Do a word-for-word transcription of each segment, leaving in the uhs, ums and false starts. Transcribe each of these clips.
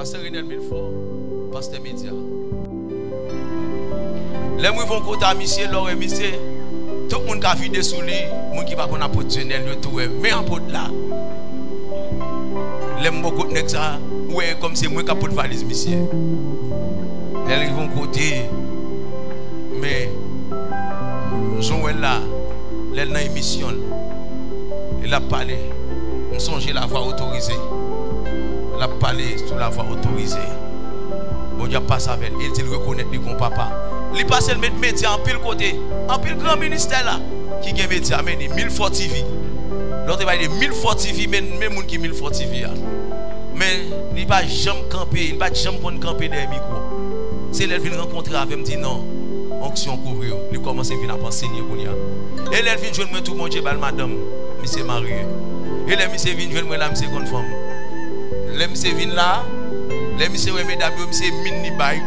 Pastè Renel Milfò, pastè medya. Lè m rive yon kote a misye, lè w wè misye, tout moun ka vide sou li, moun ki pa konn apot Dyenèl yo tou wè, men apot la. Lè m bò kot nèg sa, ou wè kòmsi se mwen k ap pot valiz misye. Lè l rive yon kote, men, jan w wè l la, lè l nan emisyon l, e l ap pale. M sonje Lavwa Otorize. L ap pale sou Lavwa Otorize. Bondye ap pase avè l. E l di l rekonèt li kon papa. Li pase l met medya anpil kote. Anpil gran ministè la ki gen medya, men li Milfò T V. Lè w te pale de Milfò T V, men, men moun ki Milfò T V a. Men li pa janm kanpe, li pa t janm konn kanpe dèyè mikwo. Se lè l vin rankontre avè m, di non, onksyon kouvri w. Li kòmanse vin ap ansenye kounye a. E lè l vin jwenn mwen tou, Bondye ba l madanm, misye marye. E lè misye vin jwenn mwen la, misye konn fanm. Lè misye vin la, lè misye wè medam yo, misye min li bay.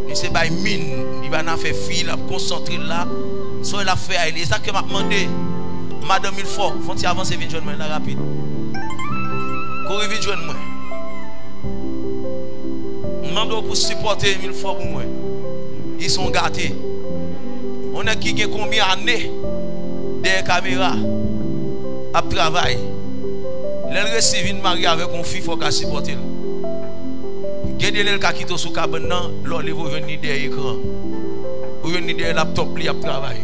Misye bay min, li pa nan afè fi, l ap konsantre l la. Sa l ap fè a, e sa ke m ap mande. Madanm Milfò, fè yon ti avanse vin jwenn mwen la rapid. Kouri vin jwenn mwen. M mande w pou sipòte Milfò pou mwen. Li se yon gate. Yon nèg ki gen konbyen ane dèyè kamera ap travay. Lè l resi vin marye avèk yon fi, fò w ka sipòte l. Gen de lè l ka kite w sou kabann nan, lè w leve w jwenn li dèyè ekran. Ou jwenn li dèyè laptòp li ap travay.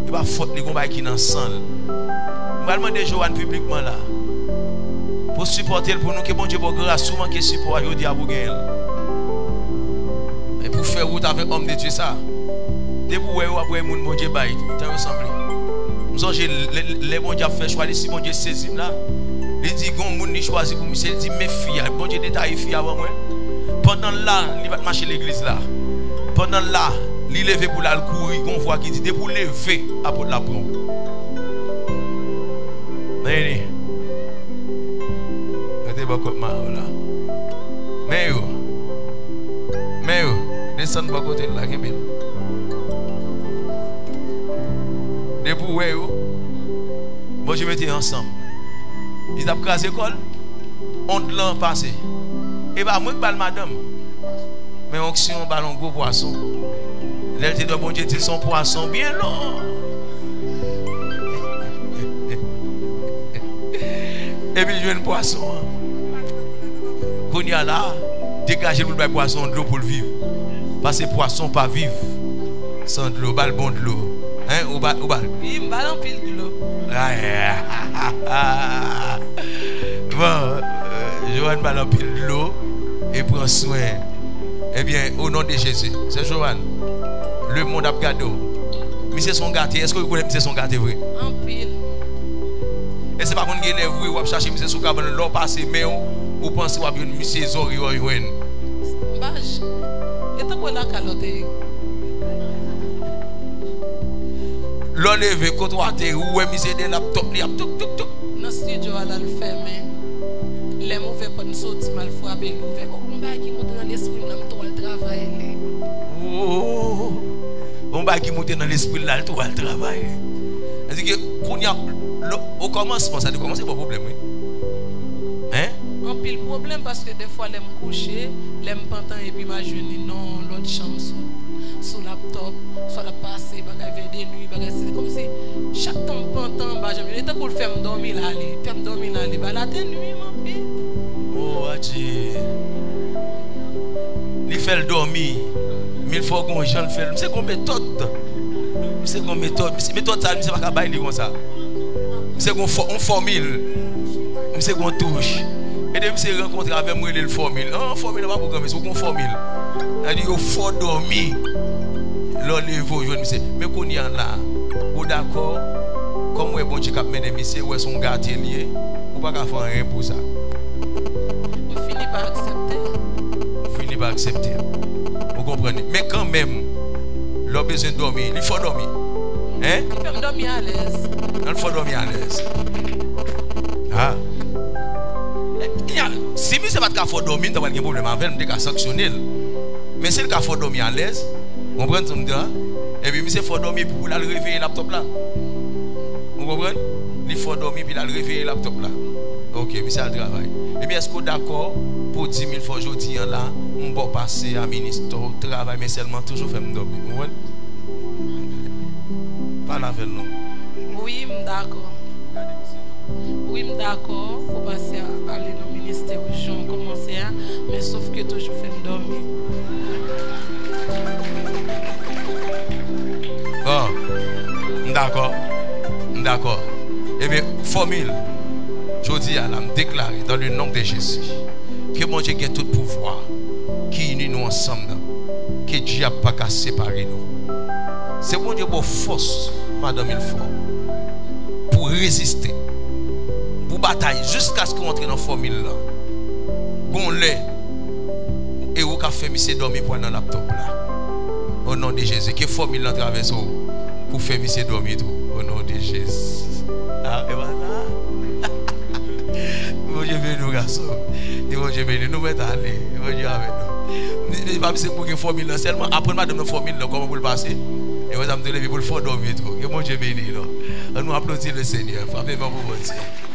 E pa fòt li, gon bagay ki nan san l. M pral mande Joanne piblikman la pou sipòte l pou nou, ke Bondye ba w gras, si w manke sipò a jodi a pou genyen l. E pou fè wout avèk òm de Dye sa. Depi w wè yo, w ap wè moun Bondye bay, tan yo sanble. M sonje lè, lè Bondye ap fè chwa li, si Bondye sezi m la, li di gon moun li chwazi pou misye, li di men fi a, Bondye detaye fi a ban mwen. Pandan l la, li pa t mache legliz la. Pandan l la, li leve pou l al kouri, gon vwa ki di depi w leve, apot la pran w. Vini. Mete bò kot mari w la. Men yo. Men yo. Desann bò kote l la, kenbe l. Depi w wè yo, Bondye mete yo ansanm. Li t ap kraze kò l. Ond lan pase. E pa mwen k ba l madanm. Men onksyon an ba l yon gwo pwason. Lè l te dò, Bondye di l se yon pwason byen long. Epi l jwenn pwason an. Kounye a la, degaje l pou l bay pwason an dlo pou l viv. Paske pwason pa viv san dlo. Ba l bon dlo. Hein? Ou ba, ou ba l? Wi, m ba l anpil dlo. Ay. Bon, euh, Joanne ba l anpil dlo e pran swen. Ebyen, o non de Jezi, sè Joanne, lemonn ap gade w. Misye se yon gate. Èske w rekonèt misye se yon gate vre? Anpil. E se pa konn gen lè vre w ap chache misye sou kabann, lè w pase men w, ou panse w ap jwenn misye, zòrèy w jwenn. M pa j-, e tankou lakay lòt e. Lè w leve, kote w ateri, ou wè misye dèyè laptòp li ap touk, touk, touk. Nan estidyo a la, l fèmen. Lè m ouvè pòt, m soti, m al frape, l ouvè. O, yon bagay ki monte nan lespri m nan, m tou al travay li. Oh, yon bagay ki monte nan lespri l la, l tou al travay li. Sa di ke kounye a, o kòmansman, sa te kòmanse ba w pwoblèm, wi. Hein? Anpil pwoblèm, paske dèfwa lè m kouche, lè m pantan epi m al jwenn li nan yon lòt chanm sou, sou laptòp, swa l ap pase bagay vè de nwi, bagay se kòmsi chak tan m pantan, m pa janm jwenn li. E tankou l fè m dòmi la, li fè m dòmi la, li ba l atè nwi m anpil. Oh, adje. Li fè l dòmi. Milfò gon jan l fè l. Misye gon metòd. Misye gon metòd. Misye, metòd sa, misye pa ka bay li konsa. Misye gon fò-, yon fòmil. Misye gon touch. E depi misye rankontre avè m, m rele l fòmil. An, fòmil pa pou granmesi, ou gon fòmil. Sa di yo fè w dòmi. Lè w leve, w jwenn misye. Men kounye a la, ou dakò, kòm w wè Bondye k ap mennen misye, w wè se yon gate l ye, ou pa ka fè anyen pou sa. M fini pa aksepte. Fini pa aksepte. Ou konprann? Men kanmenm, lè w bezwen dòmi, li fè w dòmi. Hein? Li fè m dòmi alèz. Nan l fè w dòmi alèz. Ah. Ya, si misye pa t ka fè w dòmi, m ta pral gen pwoblèm avè l, m te ka sanksyone l. Men si l ka fè w dòmi alèz, konprann sa m di la? Epi misye fè w dòmi epi pou l al reveye laptòp la. Ou konprann? Li fè w dòmi epi l al reveye laptòp la. Ok, misye al travay. Ebyen, èske w dakò pou w di m yon fwa jodi a la, m ba w pase a minis, travay, men sèlman toujou fè m dòmi? Ou konprann? Pale avè l non. Wi, m dakò. Wi, m dakò pou pase a, ale nan ministè wi jan w kòmanse a, men sòf ke toujou fè m dòmi. Bon, m dakò. M dakò. Ebyen, fòmil. Jodi a la, m deklare, dans le nom de Jésus, ke Bondye gen tout pouvwa ki ini nou ansanm nan, ke dyab pa ka separe nou. Se Bondye ba w fòs, madanm Ilfò, pou reziste, pou batay jiskaske w antre nan fòmil lan. Gon lè, e ou ka fè misye dòmi pou al nan laptòp la. O non de Jezi, ke fòmil lan travèse w pou fè misye dòmi tou. O non de Jezi. Ah, e pa sa. Bondye beni w, gason. Ke Bondye beni w. Nou mèt ale. Bondye avèk nou. Li, li pa misye pou gen fòmil lan sèlman. Aprann madanm nan fòmil lan, kòman pou l pase. E wè sa m te leve pou l fè w dòmi tou. Ke Bondye beni nou. Ann nou aplodi le Senyè. Frape men pou Bondye.